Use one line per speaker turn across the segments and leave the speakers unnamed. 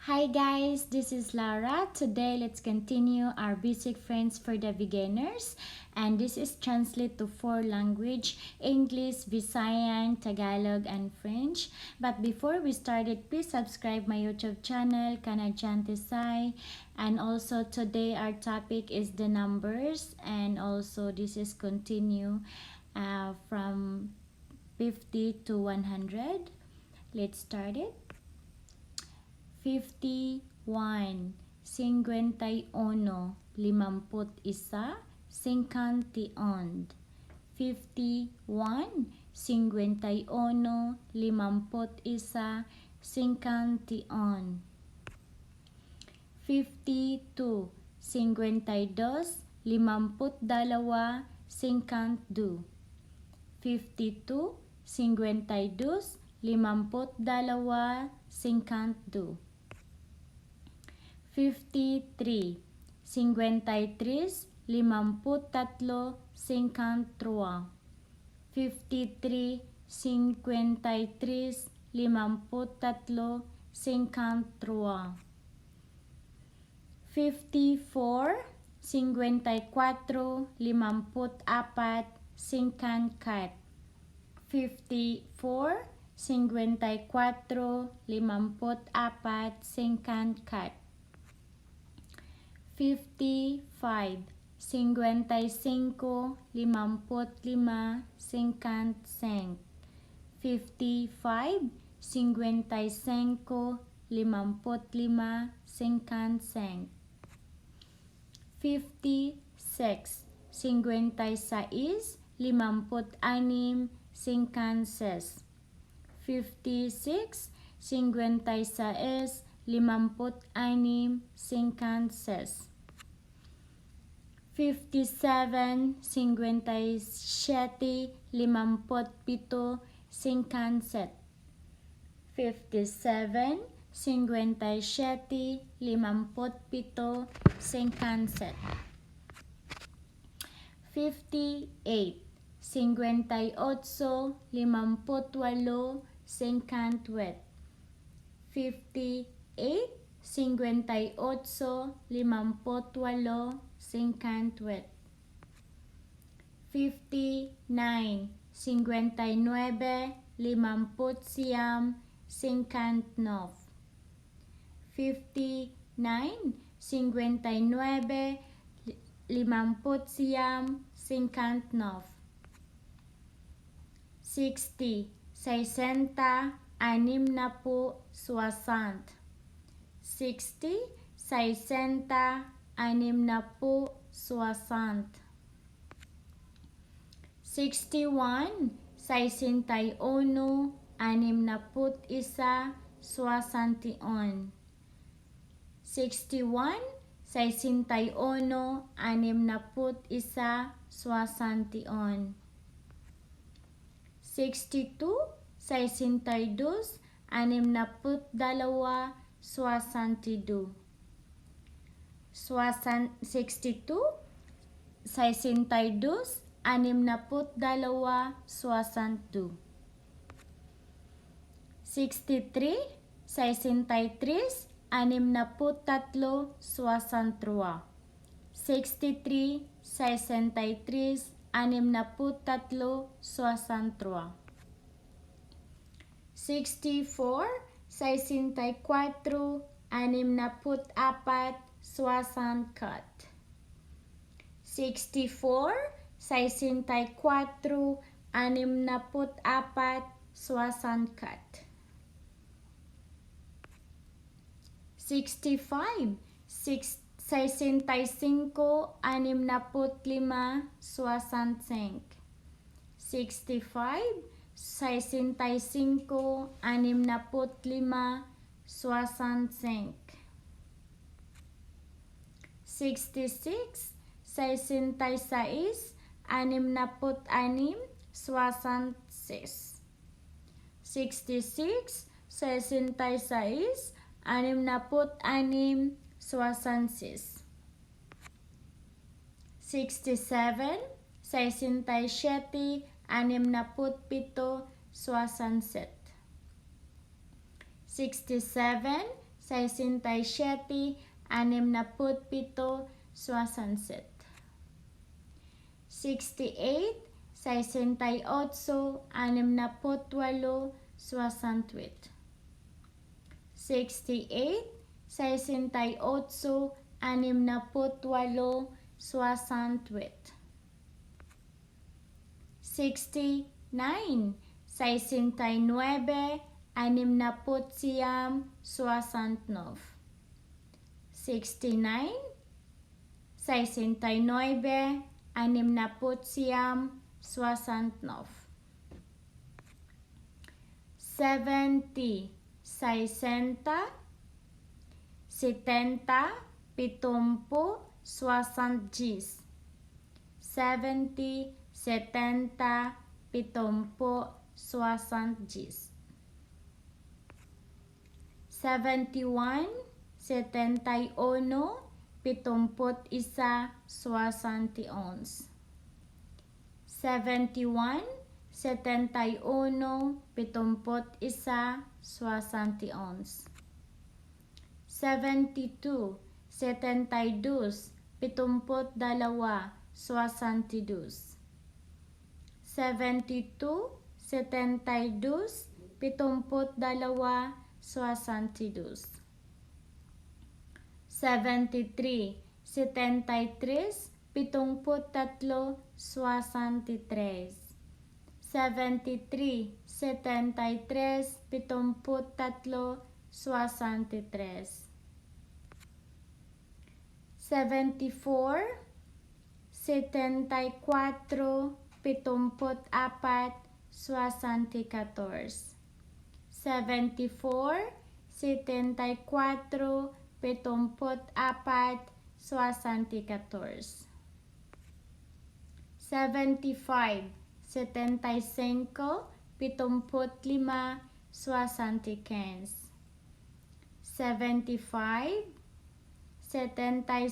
Hi guys, this is Lara. Today let's continue our basic French for the beginners, and this is translate to four language: English, Visayan, Tagalog and French. But before we started, please subscribe my YouTube channel, Kanadyan Tisay. And also today our topic is the numbers, and also this is continue from 50 to 100. Let's start it. 51, 51, 51, 51. 51, 51, 51, 51. 52, 52, 52, 52. 52, 52, 52, 52. 53, 53, 53, 53. 53, 53, 53, 53. 54, 54, 54, 54. 54, 54, 54, 54. 55, 55, 55, 55. 55, 55, 55, 55. 56, 56, 56, 56. 56, 56, 56, 56. 57, 57, 57, 57. 57, 57, 57, 57. 58, 58, 58, 58. 58, 58, 58, 58. 59, 59, 59, 59. 59, 59, 59, 59. 60, 60, 60, 60. 60, 60, 60, 60. 61, 61, 61, 61. 61, 61, 61, 61. 62, 62, 62, 62. 62, 62, 62, 62. 63, 63, 63, 63. 63, 63, 63, 63. 64, 64, 64, 64. 64, 64, 64, 64. 65, 65, 65, 65. 65, 65, 65, 65. 66, 66, 66, 66, 66, 66, 66. 67, 67, 67, 67. 67, 67, 67, 67. 68, 68, 68, 68. 68, 68, 68, 68. 69, 69, 69, 69. 69, 69, 69, 69. 70, 60, 70, 70, 70. 70, 70, 70, 70. 71, 71, 71, 71. 71, 71, 71, 71. 72, 72, 72, 72. 72, 72, 72, 72. 73, 73, 73, 73. 73, 73, 73, 73. 74, 74, 74, 74. 74, 74, 74, 74. 75, 75, 75, 75. 75, 75,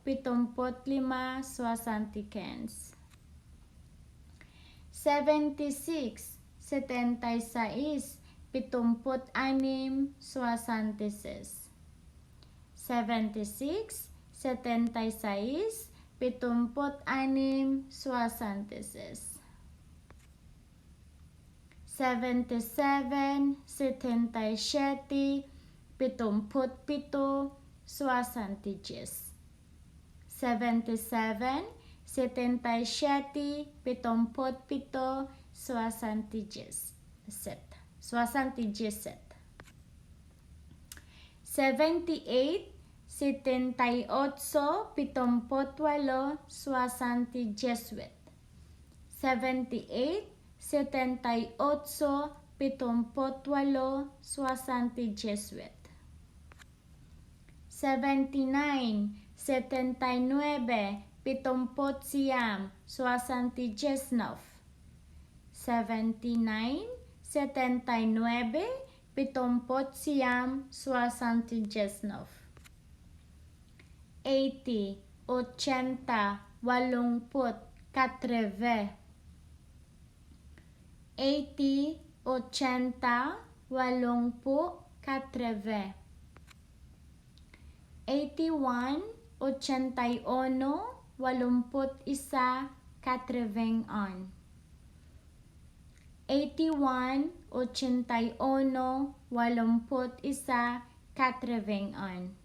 75, 75. 76, 76, 76, 76. 76, 76, 76, 76. 77, 77, 77, 70. 77, 77, 77, 77. 77. 78, 78, 78, 78. 78, 78, 78, 78. 79, 79, 79, 79. 79, 79, 79, 79. 80, 80, 80, 80. 80, 80, 80, 81, 81, 81, 81. 81, 81, 81, 81.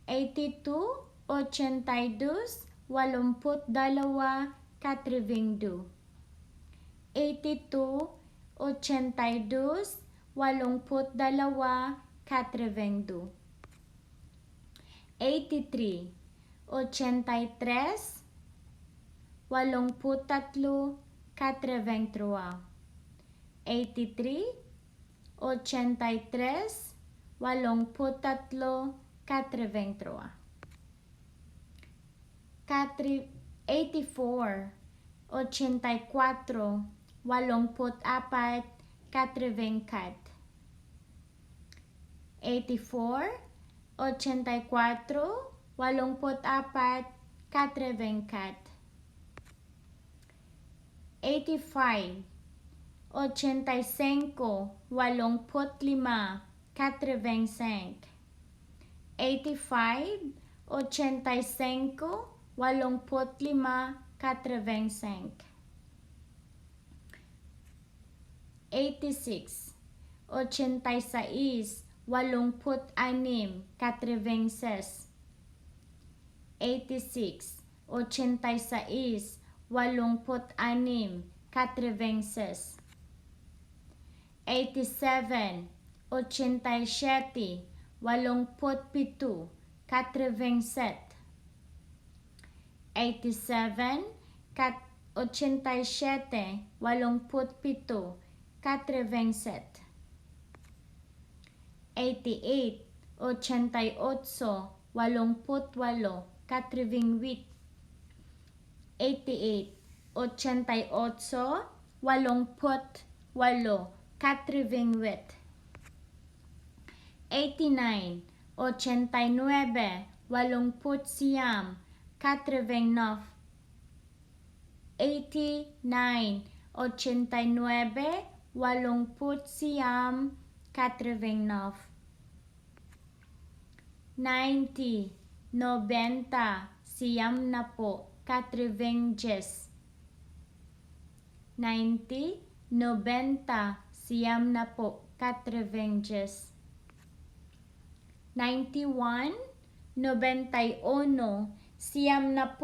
82, 82, 82, 82. 82, 82, 82, 82. 83, 83, 83, 83. 83, 83, 83, 83. 84, 84, 84, 84. 84, 84, 84, 84. 85, 85, 85, 85. 85, 85, 85, 85. 86, 86, 86, 86. 86, 86, 86, 86. 87, 87, 87, 87. 87, 87, 87, 87. 88, 88, 88, 88. 88, 88, 88, 88. 89, 89, 89, 89. 89, 89, 89, 89. 90, 90, 90, 90. 90, 90, 90, 90. 91, 91, 91,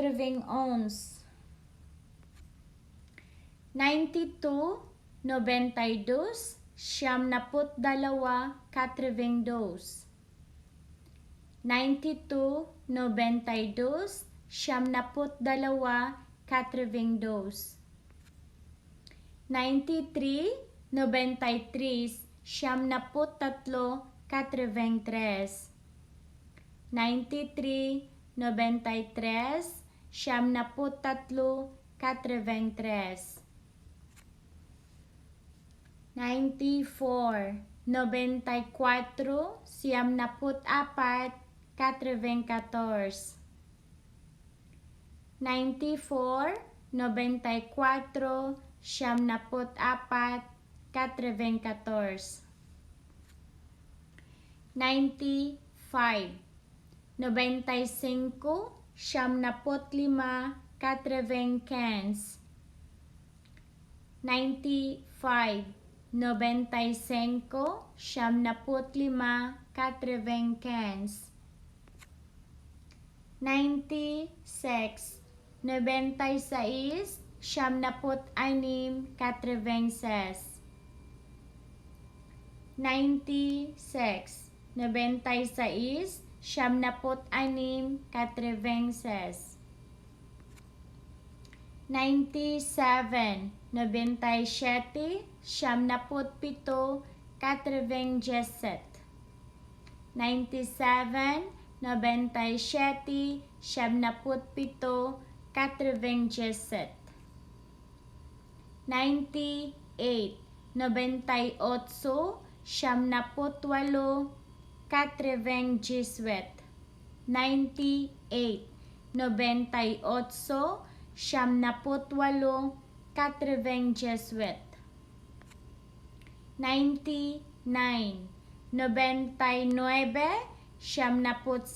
91. 92, 92, 92, 92. 92, 92, 92, 92. 93, 93, 93, 93. 93, 93, 93, 93. 94, 94, 94, 94. 94, 94, 94, 94. 95, 95, 95, 95. 95, 95, 95, 95. 96, 96, 96, 96. 96, 96, 96, 96. 97, 97, 97, 97. 97, 97, 97, 97. 98, 98, 98, 98. 98, 98, 98, 98. 99, 99,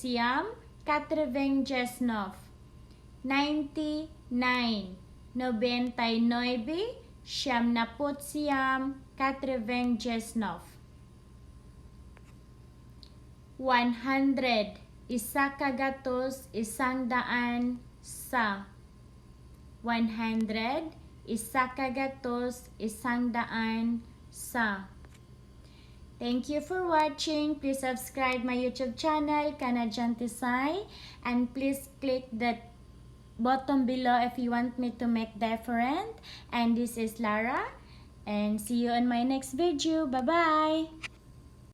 99, 99. 99, 99, 99, 99. 100, 100, 100 sa. 100, 100, 100 sa. Thank you for watching. Please subscribe my YouTube channel, Canadian Tisay, and please click the button below if you want me to make different. And this is Lara, and see you on my next video. Bye-bye!